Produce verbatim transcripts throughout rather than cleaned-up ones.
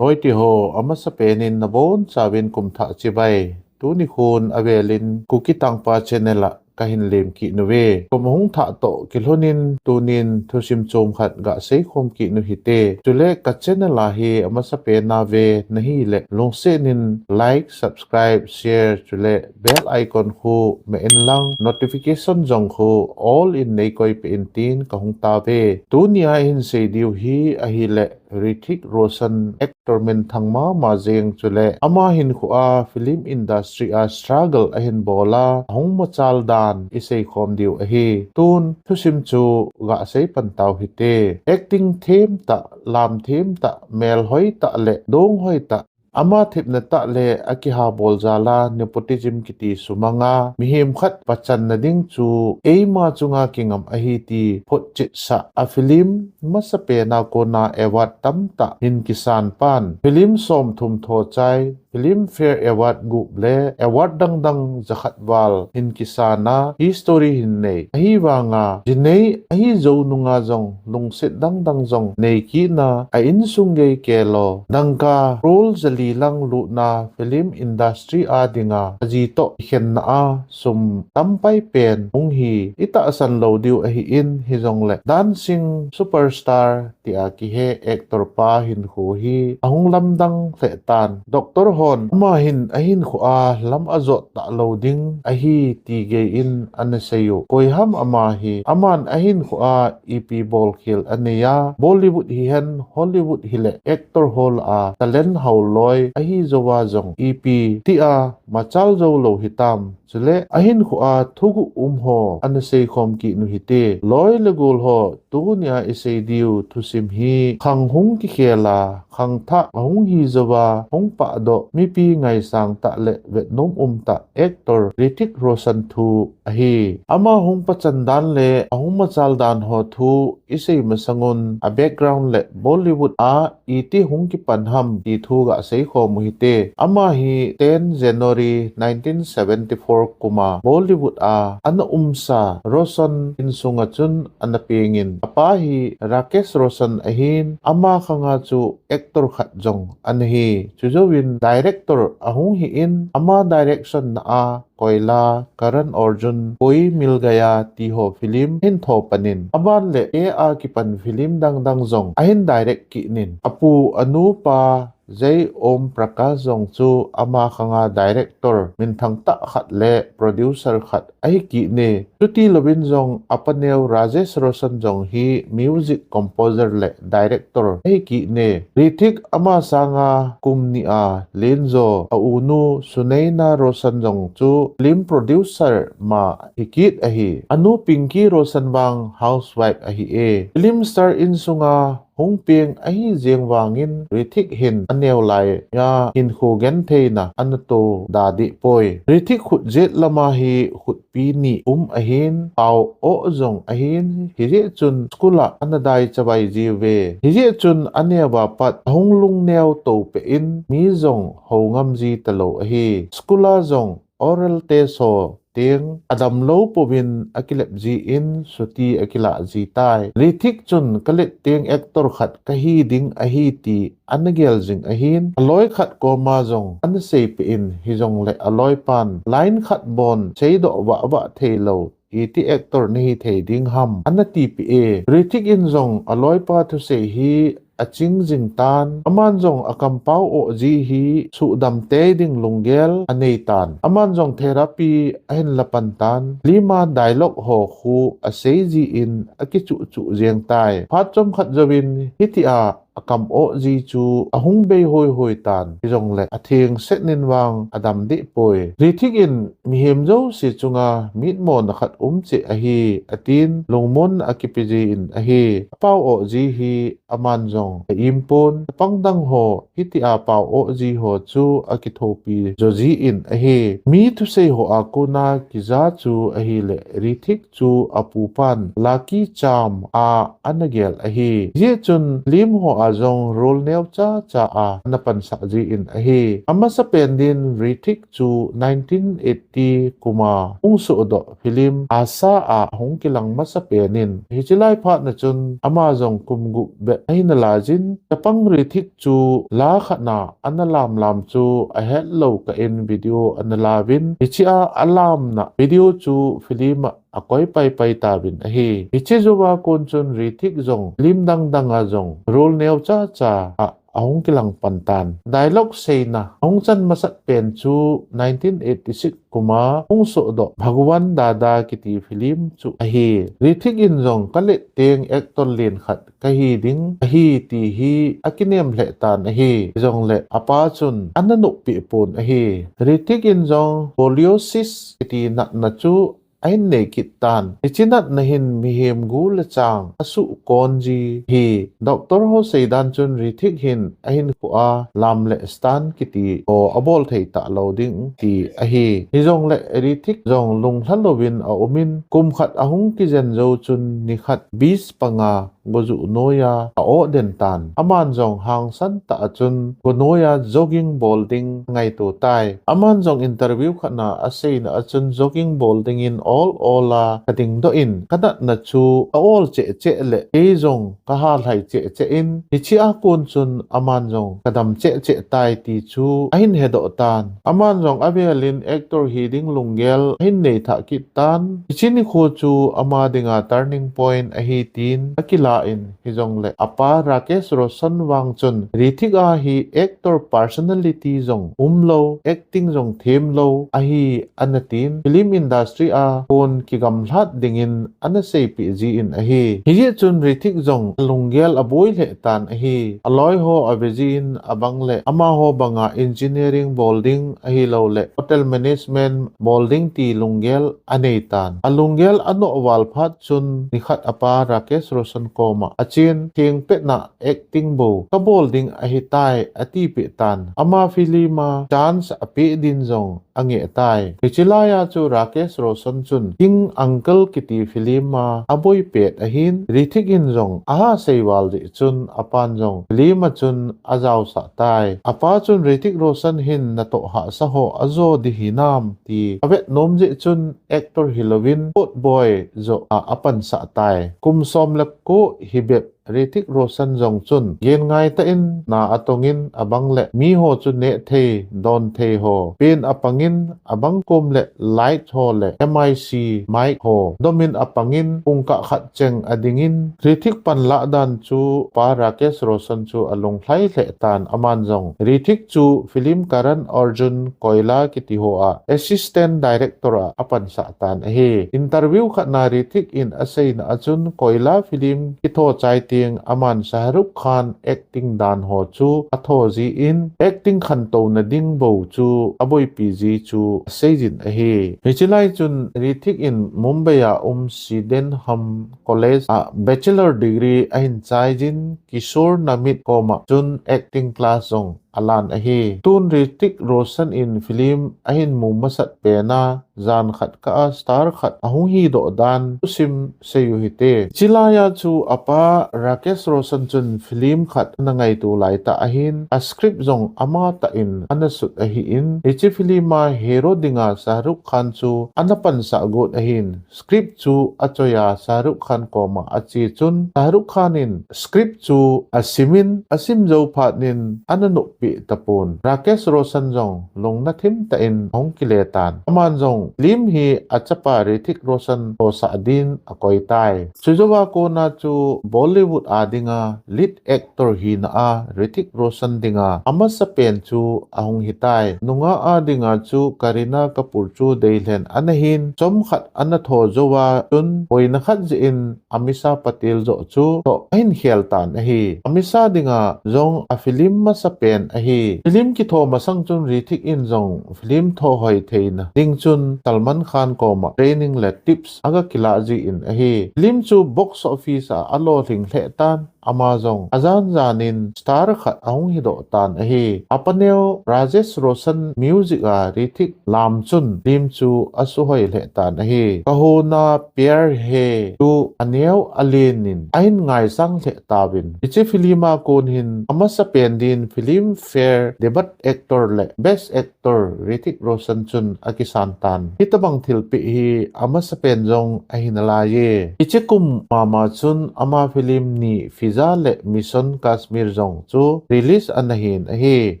Loi ti ho, amasa penin nabon chauvin kum thah chibai. Tuni khun avelin Kuki Tangpa channel a kahin lem kit nuve. Kum hung thah toh kilhonin tunin thusim chom khat gasei khom kit nu hite. Chule ka channel a hi amasa pena ve nahile lungsetin like, subscribe, share, chule bell icon khu me in lang notification jong khu all in neikoi pe in tin kahung tauve. Tunia hin sei diu hi ahile Hrithik Roshan actor minthang mama jeng chule ama hinkhoa film industry a struggle ahin bol a, ahung machal dan isei khom diu ahi. Tun thusim chu gasei pan tau hite. Acting themtah, lam themtah, melhoi tah le donghoi tah, ama thepna tah le akiha bol jal a nepotism kiti sumang a, mihem khat pachan nading chu eima chunga kingam ahi ti photchet sah a film masa pena kona award tamtah hin kisan pan. Film somthum tho chai, Filmfare Award gup le award dangdang jakhat val hin kisan a history hin nei. Ahivanga jinei ahi jou nunga jong lungset dangdang jong nei kit na a insung gei kelo. Dangka crore jali lang lutna film industry a dinga aji toh kikhenna a sum tampai pen hung hi itahsan lou diu ahin hijongle dancing superstar tia kihe actor pa hinkho hi ahung lamdang lheh tan. Doctor hon ama hin ahinkhoa lam ajot talou ding ahi ti gei in ana sei u. Koiham ama hi, aman ahinkhoa ipi bolkhel anei a, Bollywood hihen Hollywood hile actor ho lah a talent hao loi ahi jouva jong ipi tia machal jou lou hitam. Chule ahinkhoa thuguh um ho ana sei khom kit nu hite. Loi le gol ho, tunia isei diu thusim hi khang hung kikhel a, khangthah ahung hi jouva hung pahdoh, mipi ngaisang tah le vetnom um tah actor Hrithik Roshan thu ahi. Ama hung pachan dan le ahung machal dan ho thu isei masangun a background le Bollywood a iti hung kipan ham ti thu gasei khom u hite. Ama hi ten January nineteen seventy-four kuma Bollywood a ana umsa Roshan insunga chun ana pengin, apa hi Rakesh Roshan ahin, ama khanga chu actor khat jong ana hi. Chujouvin director ahung hi in, ama direction na a Koila, Karan Arjun, Koi Mil Gaya ti ho film hin tho panin, aban le a kipan film dangdang jong ahin direct kit in, apu anu pa Jai Om Prakash jong chu ama khanga director minthang tah khat le producer khat ahi kit in. Chuti louvin jong apaneo Rajesh Roshan jong hi music composer le director ahi kit in. Hrithik ama sanga kum ni a lenjo a unu Sunaina Roshan jong chu film producer ma hi kit ahi. Anu Pinky Roshan vang housewife ahi e. Film star insunga hung peng ahi jeng vangin Hrithik hin aneo lai a hinkho gentheina ana to da deh poi. Hrithik khut jet lama hi khutpi ni um ahin, pao oh jong ahin, hijeh chun school a ana dai chavai jiuve. Hijeh chun aneo a pat ahung lungneo to peh in mi jong ho ngam ji talou ahi. School a jong oral test ho teng adam lou pouvin akilep ji in chuti akilah ji tai. Hrithik chun kalet teng actor khat kahi ding ahi ti ana gel jing ahin, aloi khat koma jong ana sei peh in, hijongle aloi pan line khat bon seidoh vah vah thei lou, iti actor nahi thei ding ham ana ti peh e. Hrithik in jong aloi pa thusei hi aching jing tan, aman jong akampao oh ji hi suhdam tei ding lunggel anei tan. Aman jong therapy ahin la pan tan. Film a dialogue ho khu asei ji in akichuh chuh jeng tai. Phat chomkhat jouvin hitia akam oh ji chu ahung bei hoi hoi tan. Hijongle atheng set in vang adam deh poi. Hrithik in mihem jouse chunga mitmona khat um cheh ahi, atin lungmon akipe ji in ahi. Apao oh ji hi aman jong a-im pon, chapang dang ho hitia pao oh ji ho chu akithopi jo ji in ahi. Mi thusei ho a kona kija chu ahile Hrithik chu apu pan Lucky Charm a ana gel ahi. Hijeh chun film ho a a jong role neo cha cha a ana pansah ji in ahi. Amasa pen din Hrithik chu nineteen eighty kum a hung sohdoh film Aasha a hung kilang masa pen in, hiche lai phat na chun ama jong kum gup bep ahi nalai jin, chapang Hrithik chu la khat na ana lam lam chu ahet lou kah in video ana la uvin, hiche a alamna video chu film a akoi pai pai tauvin ahi. Hiche jou a kon chun Hrithik jong film dang dang a jong role neo cha cha a ahung kilang pan tan. Dialogue seina ahung chan masat pen chu nineteen eighty-six kum a hung sohdoh Bhagwan Dada kiti film chu ahi. Hrithik in jong ka let teng actor len khat kahi ding ahi ti hi akinem lheh tan ahi. Hijongle apa chun ana noppi pon ahi. Hrithik in jong scoliosis kiti natna chu ahin nei kit tan. Hiche natna hin mihem gu le chang asuh kon ji hi. Doctor ho seidan chun Hrithik hin ahinkho a lam le stunt kiti ho abol thei talou ding ti ahi. Hijongle Hrithik jong lunglha louvin aum in, kum khat ahung kijen jou chun nikhat beach panga gojuh noiya a-oh den tan. Aman jong hangsan tah a chun go noiya jogging bol ding angaito tai. Aman jong interview khat na aseina a chun jogging bol dingin ol ol a kading doh in, kanatna chu a-ol cheh cheh le kei jong kaha lhai cheh cheh in, hiche a kon chun aman jong kadam cheh cheh tai ti chu ahin hedoh tan. Aman jong avel in actor hi ding lunggel ahin nei thah kit tan. Hiche nikho chu ama dinga turning point ahi tin akila in, hijongle apa Rakesh Roshan vang chun Hrithik a hi actor personality jong umlou, acting jong themlou ahi ana tin, film industry a kon kigamlhat dingin ana seipeh ji in ahi. Hijeh chun Hrithik jong alunggel aboi lheh tan ahi. Aloi ho ave jin abang le amaho banga engineering bol ding ahilouleh hotel management bol ding ti lunggel anei tan. Alunggel anoh val phat chun nikhat apa Rakesh Roshan koma achen, thengpet na acting bou kabol ding ahitai atipeh tan. Ama film a chance apeh din jong angeh tai. Hiche laiya chu Rakesh Roshan chun King Uncle kiti film a aboi pet ahin, Hrithik in jong aha seival jeh chun apan jong film a chun ajaosah tai. Apa chun Hrithik Roshan hin natoh hahsa ho ajo di hinam ti avet nom jeh chun actor hilouvin footboy joh a apansah tai. Kum som le ko hi bep Hrithik Roshan jong chun gen ngai tah in na atongin abang le miho chu neh thei, don thei ho pen apangin abang kom le light ho le M I C mic ho domin apangin pungkah khat cheng adingin Hrithik panlah dan chu pa Rakesh Roshan chu alunglhai lheh tan. Aman jong Hrithik chu film Karan Arjun Koila kiti ho a assistant director a apansah tan ahi. Interview khat na Hrithik in aseina a chun Koila film kitho chai teng aman Shah Rukh Khan acting dan ho chu atho ji in, acting khantouna ding bou chu aboipi ji chu asei jin ahi. Hiche lai chun Hrithik in Mumbai a um Sydenham College a bachelor degree ahin chai jin, Kishore Namit koma chun acting class jong alan ahi. Tun Hrithik Roshan in film ahin mu masat pen a, jan khat kah a star khat ahung hidoh dan thusim seiyu hite. Hiche laiya chu apa Rakesh Roshan chun film khat ana ngaito lai tah ahin, a script jong ama tah in ana sut ahin, hiche film a hero dinga Shah Rukh Khan chu ana pansah got ahin, script chu achoi a Shah Rukh Khan koma ache chun, Shah Rukh Khan in script chu asim in, asim jou phat in ana noppi tapon. Rakesh Roshan jong lungna thim tah in ahung kile tan. Aman jong film hi achapa Hrithik Roshan thosah din akoi tai. Chujou a kona chu Bollywood a dinga lead actor hina a Hrithik Roshan dinga amasa pen chu ahung hitai. Nungah a dinga chu Kareena Kapoor chu deilhen ana hin, chomkhat ana tho jou a chun boina khat jeh in Amisha Patel joh chu toh ahin khel tan ahi. Amisha dinga jong a film masa pen ahi. Film kitho masang chun Hrithik in jong film tho hoi theina ding chun Salman Khan koma training le tips aga kila ji in ahi. Film chu box office a alolhing lheh tan. ama jong ajan jan in star khat ahung hidoh tan ahi. Apaneo Rajesh Roshan music a Hrithik lam chun film chu asuhoi lheh tan ahi. Kahona Pyar Hai chu aneo alen in ahin ngaisang lheh tauvin, hiche film a kon hin amasapen din Filmfare Debut Actor le Best Actor Hrithik Roshan chun akisan tan. Hitabang thilpeh hi amasapen jong ahi nalaiye. Hiche kum mama chun ama film ni Fiza le Mission Kashmir jong chu release ana hin ahi.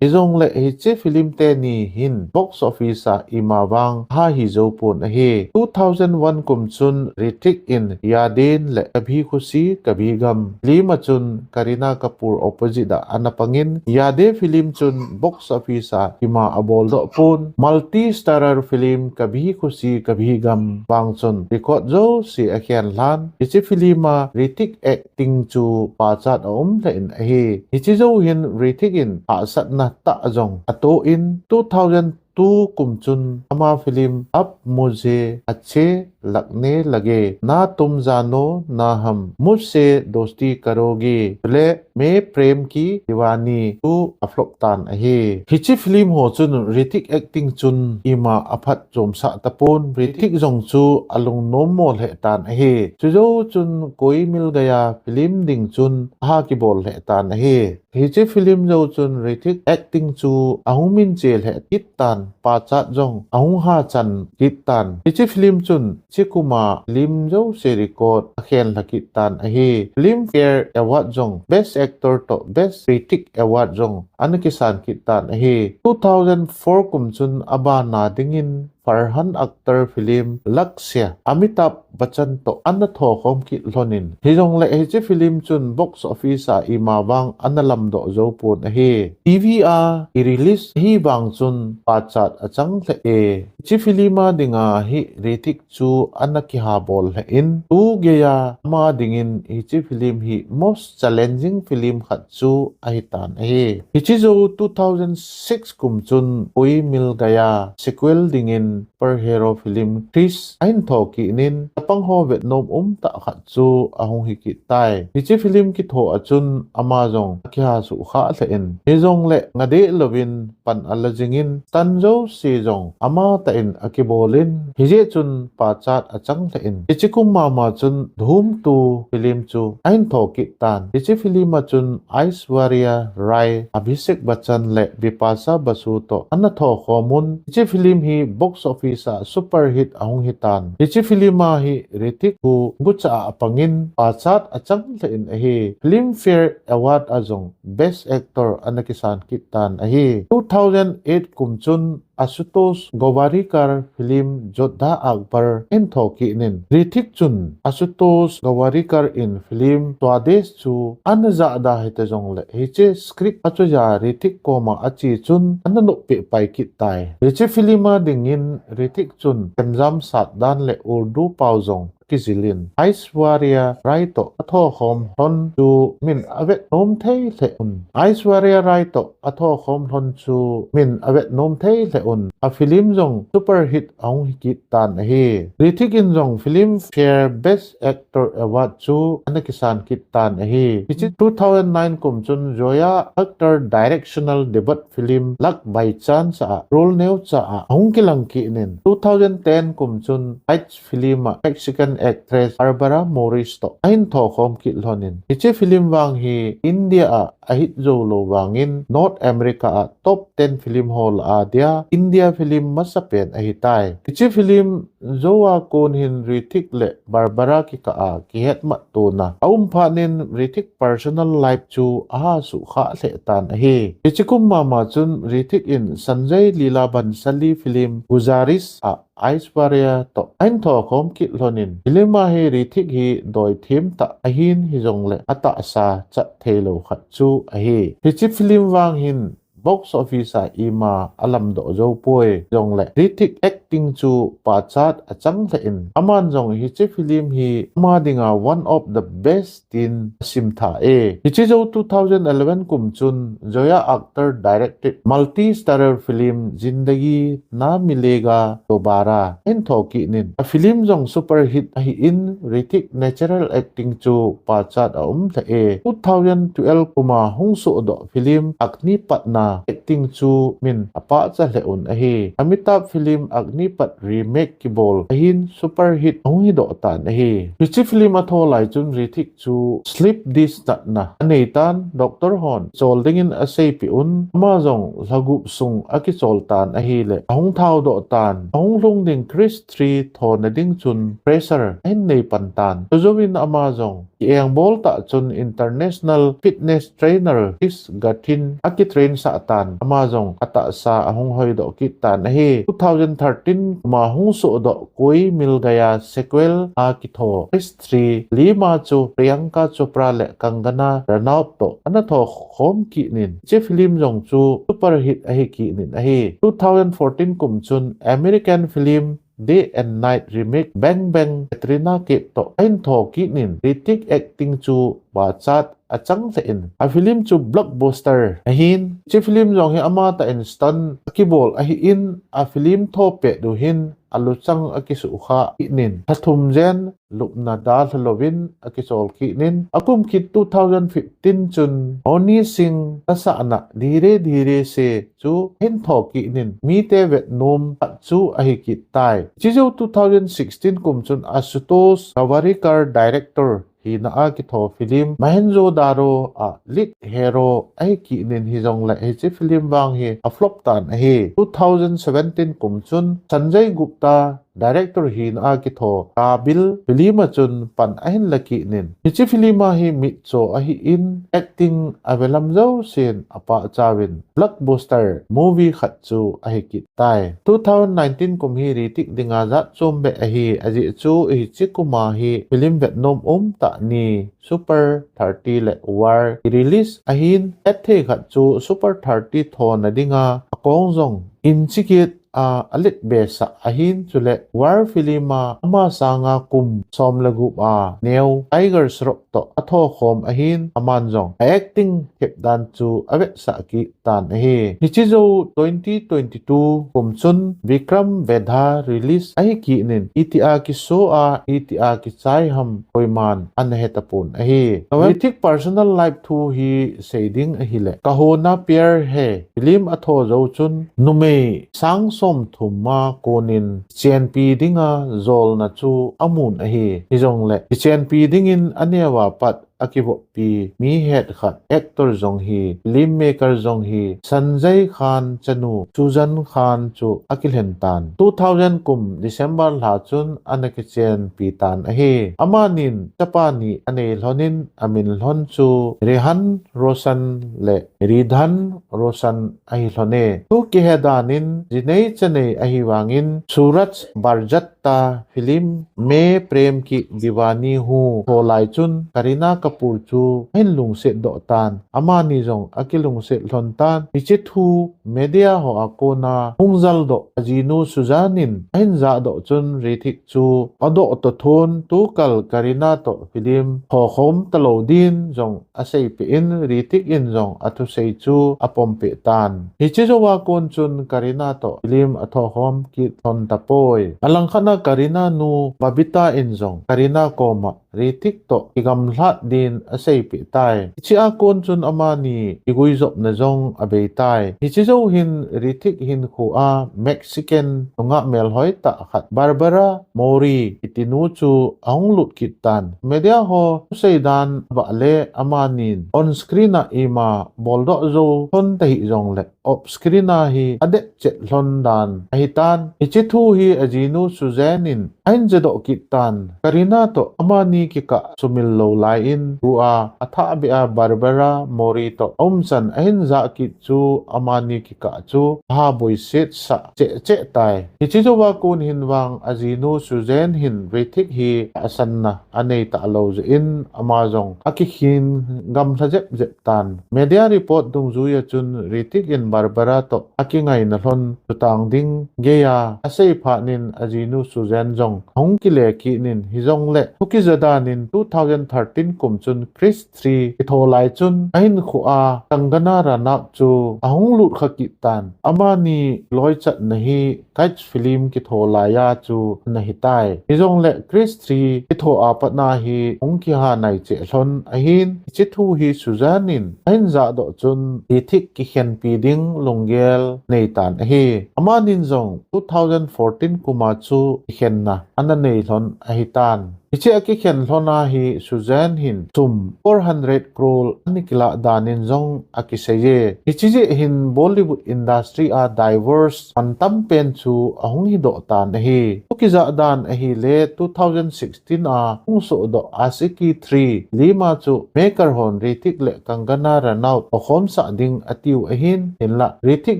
Hijongle hiche film teni hin box office a ima vang aha hijou pon ahi. Two thousand one kum chun Hrithik in Yaadein le Kabhi Khushi Kabhi Gham film a chun Kareena Kapoor opposite a ana pangin, Yaadeen film chun box office a ima aboldoh pon, multi-starrer film Kabhi Khushi Kabhi Gham vang chun record jouse akhen lhan. Hiche film a Hrithik acting chu pachat aum lheh in ahi. Hiche jou hin Hrithik in hahsatna tah jong atoh in, two thousand two kum chun ama film Ab Mujhe Achhe Lagne Lage, Na Tum Jano Na Hum, Mujhse Dosti Karoge le Main Prem Ki Deewani chu aflop tan ahi. Hiche film ho chun Hrithik acting chun ima aphat chomsah tapon, Hrithik jong chu alungnom mo lheh tan ahi. Chujou chun Koi Mil Gaya film ding chun aha kibol lheh tan ahi. Hiche film jou chun Hrithik acting chu ahung minche lheh kit tan, pachat jong ahung hachan kit tan. Hiche film chun hiche kum a film jouse record akhen lha kit tan ahi. Filmfare Award jong Best Actor toh Best Critic Award jong ana kisan kit tan ahi. Two thousand four kum chun abana dingin Farhan Akhtar film Lakshya, Amitabh Bachchan toh ana thokhom kit lhon in, hijongle hiche film chun box office a ima vang ana lamdoh jou pon ahi. T V a i release hi vang chun pachat achang lheh e. Hiche film a dinga hi Hrithik chu ana kihabol lheh in, tu geiya ama dingin hiche film hi most challenging film khat chu ahi tan ahi. Hiche jou two thousand six kum chun Koi Mil Gaya sequel dingin superhero film Krrish ahin tho kit in, chapang ho vetnom umtah khat chu ahung hi kit tai. Hiche film kitho a chun ama jong akiha suhkhah lheh in, hijongle ngah deh louvin pan ala jingin, stunt jouse jong amatah in akibol in, hijeh chun pachat achang lheh in, hiche kum mama chun Dhoom two film chu ahin tho kit tan. Hiche film a chun Aishwarya Rai, Abhishek Bachchan le Bipasha Basu toh ana thokhom un, hiche film hi box office a super hit ahung hi tan. Hiche film a hi Hrithik chu gucha a apangin pachat achang lheh in ahi. Filmfare Award a jong Best Actor ana kisan kit tan ahi. Two thousand eight kum chun Ashutosh Gowarikar film Jodha Akbar ahin tho kit in, Hrithik chun Ashutosh Gowarikar in film Swadesh chu ana jahda hita jongle, hiche script a chu ja Hrithik koma ache chun ana noppeh pai kit tai. Hiche film a dingin Hrithik chun themjam satdan le Urdu pao jong kijil in, Aishwarya Rai toh athokhom lhon chu min avetnom thei lheh un. Aishwarya Rai toh athokhom lhon chu min avetnom thei lheh un. A film jong super hit ahung hi kit tan ahi. Hrithik in jong Filmfare Best Actor Award chu ana kisan kit tan ahi. Hiche two thousand nine kum chun Zoya Akhtar directional debut film Luck by Chance a role neocha a ahung kilang kit in, two thousand ten kum chun Heights film a Mexican actress Barbara Morris toh ahin thokhom kit lhon in, hiche film vang hi India a ahit jou lou vangin North America a top ten film ho lah a dia India film masapen ahi tai. Hiche film jou a kon hin Hrithik le Barbara kikah a kihetmat tona aum phat in, Hrithik personal life chu aha suhkhah lheh tan ahi. Hiche kum mama chun Hrithik in Sanjay Leela Bhansali film Guzarish a Aishwarya toh ahin thokhom kit lhon in, film a hi Hrithik hi doithem tah ahin, hijongle atahsa chat thei lou khat chu ahi. Hiche film vang hin box office a ima alamdoh jou poi, jongle Hrithik act acting chu pachat achang lheh in, aman jong hiche film hi ama dinga one of the best tin asim tha e. Hiche jou two thousand eleven kum chun Zoya Akhtar directed multi-starrer film Zindagi Na Milega Dobara ahin tho kit in, a film jong super hit ahin, Hrithik natural acting chu pachat aum lheh e. Two thousand twelve kuma hung sohdoh film Agnipath na acting chu min apachat lheh un ahi. Amitabh film Agnipath remake kibol ahin super hit ahung hidoh tan ahi. Hiche film atho lai chun Hrithik chu sleep disc natna anei tan, doctor hon chol dingin aseipeh un, ama jong lha gup sung akichol tan ahile ahung thaodoh tan. Ahung lhung ding Chris three thona ding chun pressure ahin nei pan tan. Chujouvin ama jong ki-engbol tah chun international fitness trainer Chris Gathin akitrain sah tan. Ama jong atahsa ahung hoidoh kit tan ahi. Two thousand thirteen kuma hung sohdoh Koi Mil Gaya sequel a kitho Chris three film a chu Priyanka Chopra le Kangana Ranaut toh ana tho khom kit in, hiche film jong chu super hit ahi kit in ahi. Two thousand fourteen kum chun American film Day and Night remake Bang Bang Katrina Kaif toh ahin tho kit in, Hrithik acting chu pachat achang lheh in, a film chu blockbuster ahin, hiche film jong hi amatah in stunt akibol ahin, a film tho pet u hin aluchang akisuhkhah kit in, lha thum jen lupna dalha louvin akichol kit in, akum kit two thousand fifteen chun Honey Singh lasahna Dheere Dheere Se chu ahin tho kit in, mite vetnom khat chu ahi kit tai. Hiche jou two thousand sixteen kum chun Ashutosh Gowarikar director hina a kitho film Mohenjo-daro a lead hero ahi kit in, hijongle hiche film vang hi a flop tan ahi. Two thousand seventeen kum chun Sanjay Gupta director hina a kitho Kabhi film a chun pan ahin la kit in, hiche film a hi mitcho ahin, acting a velam jousen apachat uvin blockbuster movie khat chu ahi kit tai. Two thousand nineteen kum hi Hrithik dinga jat chom beh ahi, ajeh chu hiche kuma hi film vetnom um tah ni Super thirty le War release ahin, hetthei khat chu Super thirty thona dinga akong jong inchikit a, alet behsah ahin, chule War film a ama sanga kum som le gup a neo Tiger Shroff toh atho khom ahin, aman jong a acting thep dan chu avetsah kit tan ahi. Hiche jou twenty twenty-two kum chun Vikram Vedha release ahi kit in, itia kiso a, itia kichai ham koiman ana he tapon ahi. Hrithik personal life thu hi sei ding ahile, Kaho Na Pyar Hai film atho jou chun numei sang som thum a konin chenpi dinga jolna chu amun ahi. Hijongle kichenpi dingin aneo a pat akivoppi mi het khat actor jong hi, film maker jong hi, Sanjay Khan chanu Susan Khan chu akilhen tan. Two thousand kum December lha chun ana kichenpi tan ahi. Amanin chapa ni anei lhonin amin lhon chu Rehan Roshan le Ridhan Roshan ahi lhon e. Thu kihe danin jinei chanei ahi vangin Suraj Barjatya film Main Prem Ki Deewani Hoon tho lai chun Kareena Kapoor chu ahin lungset doh tan. Amani jong akilungset lhon tan. Hiche thu media ho a kona hung jal doh ajinu Susan in ahin jah doh chun Hrithik chu adoh toh thon tukal Kareena toh film tho khom talou din jong aseipeh in, Hrithik in jong athusei chu apompeh tan. Hiche jou a kon chun Kareena toh film atho khom kit lhon tapoi. Alangkhat a Kareena nu Babita in jong Kareena koma Hrithik toh kigamlat din aseipeh tai. Hiche a kon chun amani kiguijopna jong abei tai. Hiche jou hin Hrithik hinkho a Mexican nungah melhoi tah khat Barbara Mori kiti nu chu ahung lut kit tan. Media ho thusei dan abah le amanin on screen a ima boldoh jou lhon tahih jongle off screen a hi adet chet lhon dan ahi tan. Hiche thu hi ajinu Susan in ahin jadoh kit tan. Kareena toh amani kikah sumil lou lai in, tua athah beh a Barbara Mori toh aumchan ahin jah kit chu amani kikah chu aha boiset sah cheh cheh tai. Hiche jouva kon hin vang ajinu Susan hin Hrithik hi tahsanna anei talou jeh in ama jong akikhin gamlha jep jep tan. Media report dungjuia chun Hrithik in Barbara toh akingaina lhon chutang ding geiya asei phat in ajinu Susan jong ahung kile kit in hijongle thukija dan in two thousand thirteen kum chun Chris three kitho lai chun ahinkhoa Kangana Ranaut chu ahung lut kha kit tan. Amani loichatna hi Kite film kitho laiya chu ana hitai. Hijongle Chris three kitho a pat na hi hung kiha nai cheh lhon ahin, hiche thu hi Susan in ahin jahdoh chun Hrithik kikhenpi ding lunggel nei tan ahi. Amanin jong two thousand fourteen kum a chu kikhenna ana nei lhon ahitan. Hiche akikhen lhon a hi Susan hin sum four hundred crore ana kilah dan in jong akiseiye. Hiche jeh hin Bollywood industry a divorce mantam pen chu ahung hidoh tan ahi. Thukija dan ahile two thousand sixteen a hung sohdoh Aashiqui three film a chu maker hon Hrithik le Kangana Ranaut toh khomsah ding atiu ahin, hinlah Hrithik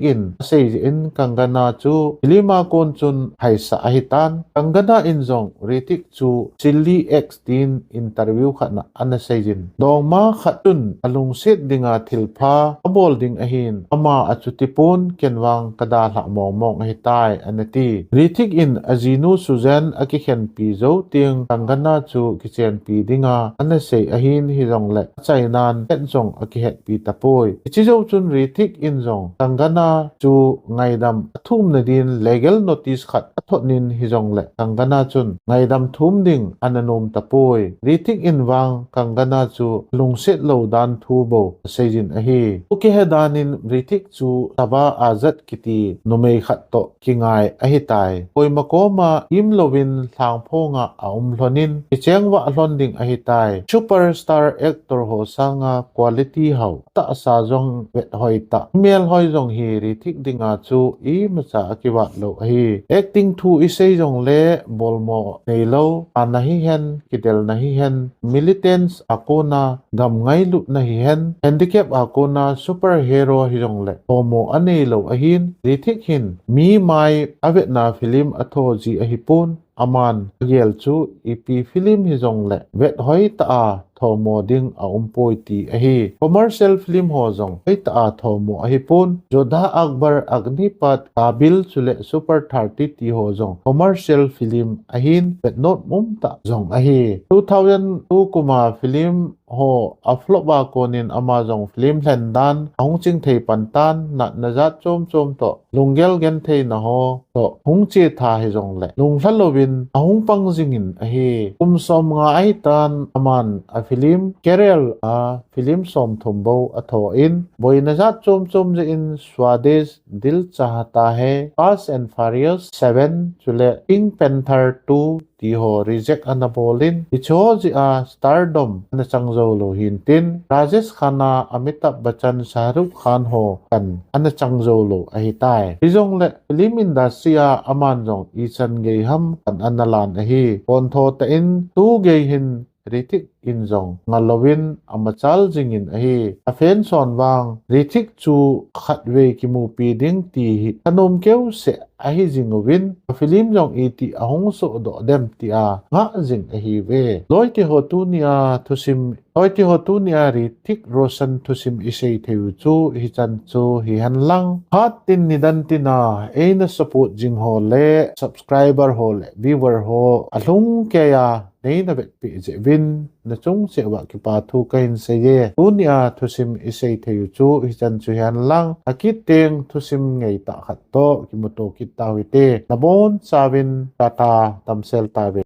in asei jeh in Kangana chu film a kon chun haisah ahitan. Kangana in jong Hrithik chu Silly Ex tin interview khat na ana seijin, dongma khat chun alungset dinga thilpha abol ding ahin, ama achuti pon ken vang kadalhah mong mong ahitai, ana ti. Hrithik in ajinu Susan akikhenpi jou teng Kangana chu kichenpi dinga ana sei ahin, hijongle achainan het jong akihetpi tapoi. Hiche jou chun Hrithik in jong Kangana chu ngaidam athumna din legal notice khat athot in, hijongle Kangana chun ngaidam thum ding ana nom tapoi. Hrithik in vang Kangana chu lungset lou dan thu bou aseijin ahi. Thu kihe dan in Hrithik chu Saba Azad kiti numei khat toh kingai ahitai. Koima koma im louvin lhangphonga aum lhon in, kicheng vah lhon ding ahitai. Superstar actor ho sanga quality hao tahsa jong vethoi tah, melhoi jong hi Hrithik dinga chu imacha akivat lou ahi. Acting thu isei jongle bolmo neilou, ana hihen, kidelna hihen, militants a kona gam ngailutna hihen, handicap a kona superhero hijongle thomo aneilou ahin, Hrithik hin mi mai avetna film atho ji ahipon, aman agel chu ipi film hijongle vethoi tah a thomo ding aumpoi ti ahi. Commercial film ho jong hoitah a thomo ahipon, Jodha Akbar, Agnipath, Kabhi chule Super thirty ti ho jong commercial film ahin, vetnom umtah jong ahi. Two thousand two kuma film ho aflop a konin ama jong film lhen dan ahung chingthei pan tan, natna jat chom chom toh, lunggel gentheina ho toh hung chetha hijongle lunglha louvin ahung pang jingin ahi. Kum somnga ahitan aman a film career a film somthum bou atho in, boina jat chom chom jeh in Swadesh, Dil Chahta Hai, Fast and Furious seven chule Pink Panther two ti ho reject ana bol in, hiche ho jeh a stardom ana chang jou lou hintin, Rajesh Khanna, Amitabh Bachchan, Shah Rukh Khan ho kan ana chang jou lou ahitai. Hijongle film industry a aman jong ichan gei ham kan ana lan ahi. Pontho tah in tu gei hin Hrithik in jong ngah louvin amachal jingin ahi. A fans hon vang Hrithik chu khatvei kimupi ding ti hi thanom keuseh ahi jing uvin, a film jong iti ahung sohdoh dem tia ngah jing ahiuve. Loite ho, tunia thusim, loite ho, tunia Hrithik Roshan thusim isei thei u chu hichan chu hihen lang. Phat tin nidan tina eina support jing ho le subscriber ho le viewer ho alhung keiya neina vetpi jeh uvin nachung cheh uva kipa thu kahin seiye. Tunia thusim isei thei u chu hichan chu hihen lang. Akit teng thusim ngeitah khat toh kimuto kit tau hite. Nabonchauvin tata, damsel tauve.